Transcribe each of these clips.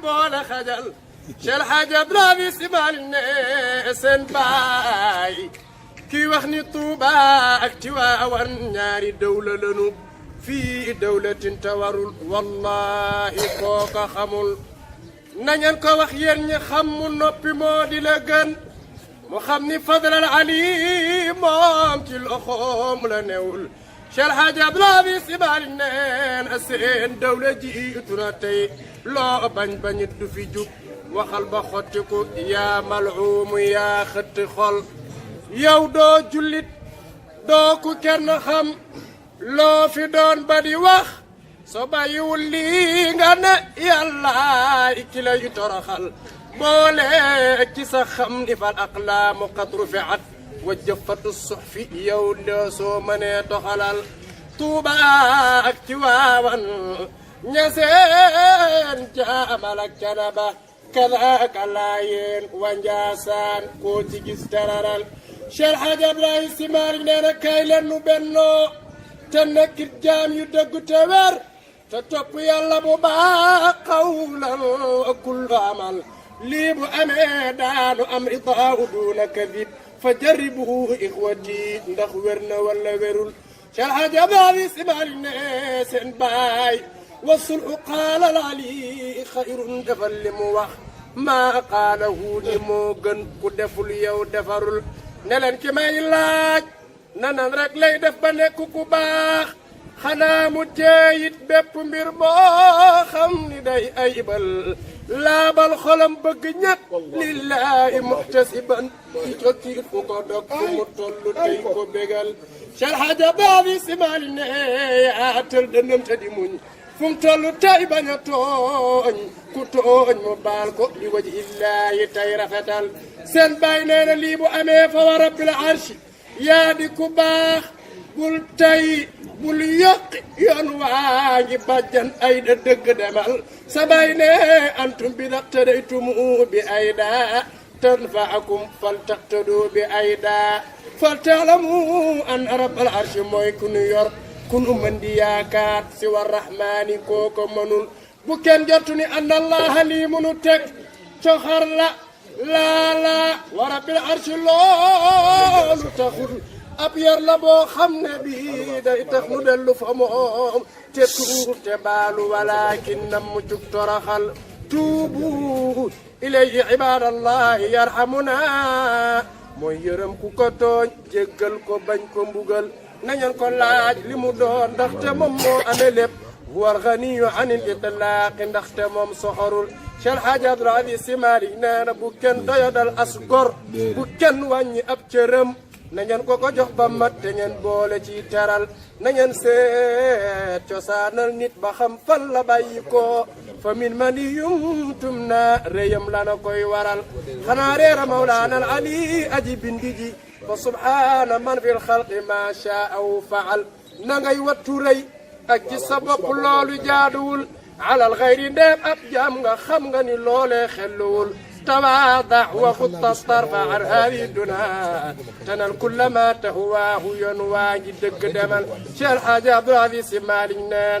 boole xajal Cheikh Hadj Abdoulaye Simal ne seen baay kii wax ni Tuuba ak Tiwaawan ñaari dawla lanu fii dawlatin tawarul wallahi kooka xamul nañeen ko wax yéen ñi xam mu noppi moo di la gën mu xam ni fadlal ali moom ci loxoom la newul Cheikh Hadj Abdoulaye Simal neen seen dawla jiitu na tey loo bañ bañit du fi jug waxal ba xottiku yaa mal'uumu yaa xëtti xol yow doo jullit doo ku kenn xam loo fi doon ba di wax soo bàyyiwul lii nga ne yàlla ki lay toroxal boole ci sa xam ni fal aqlaamu qad rufi'at wa jaffatu suhfi yow doo soo mënee doxalal Tuuba ak Tiwaawan ñaseen jaamal ak Canaba kadaaka Laayeen wa Njaasaan koo ci gis tararal Cheikh Hadj Abdoulaye Simal nee na kay leen nu bennoo te nekkit jaam yu dëgg te wér te topp yàlla bu baax qawlan wa kullu amal lii bu amee daanu am ridaahu duuna kadib fa jarribuhu ixwati ndax wér na wala wérul Cheikh Hadj Abdoulaye Simal ne seen baay wa sulhu qaala ali xayrun defal li mu wax maa qaalahu ni moo gën ku deful yow defarul ne leen ki may laaj nanan rek lay def ba nekk ku baax xanaa mu teeyit bépp mbir boo xam ni day ayibal laabal xolam bëgg ñett lillahi muhtasiban ci jokkiit fu ko dog fu mu tollu tey ko bégal Cheikh Hadj Abdoulaye Simal ne yaatal dëndam te di muñ fu mu tollu tey bañ a tooñ ku tooñ mu baal ko li waji illaahi tey rafetal seen baay nee na lii bu amee fa wa rabbil arshi yaa di ku baax bul tey bul yokki yoon waa ngi bàjjan ay da dëgg demal sa baay ne antum bi daqtadaytumu bi ay daa tanfaakum fal taqtadu bi ay daa fal taalamu an rabbal arshi mooy ku nu yor ku nu mën di yaakaar si war rahmaani kooko mënul bu kenn jotu ni an allaha lii munu teg coxar la laa wa rabbil arshi loolu taxul ab yar la boo xam ne bii day tax mu dellu fa moom te tuub te baalu walakin nam mu jug toroxal tuubu ilayhi ibadallahi yarhamuna mooy yërëm ku ko tooñ jéggal ko bañ ko mbugal nañu ko laaj li mu doon ndaxte moom moo amee lépp huwal ganiyu anil itlaaqi ndaxte moom soxorul Cheikh Hadj Abdoulaye Simal nee na bu kenn doyadal as gor bu kenn wàññi ab cërëm na ngeen ko jox ba mat te ngeen boole ci teral na ngeen seet cosaanal nit ba xam fan la bàyyi ko fa min maniyum tumna réyam la na koy waral xanaa reera mawlaana ali aji bindi ji fa subhaana man fil xalqi ma shaa faal na ngay wattu rëy ak ci sa bopp loolu jaaduwul alal xayri ndeem ab jaam nga xam nga ni loolee xelluwul tawaada wa xutta tarfa an haadi duna tanal kulla ma tahwaahu yoon waa ngi dëgg demal Cheikh Hadj Abdoulaye Simal nee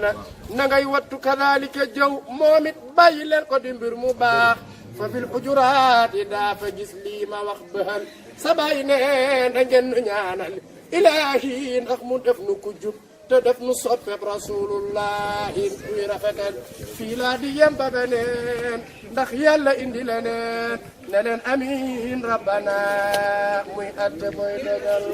na ngay wattu kadalika jëw moom it bàyyi leen ko di mbir mu baax fa fil xujuraati daa fa gis lii ma wax bëhal sa baay nee na ngeen nu ñaanal ilaahi ndax mu def nu ku jub te def nu soppeb rasulullahi kuy rafetal fii laa di yem ba beneen ndax yàlla indi leneen ne leen amiin rabbana muy atte boy dogal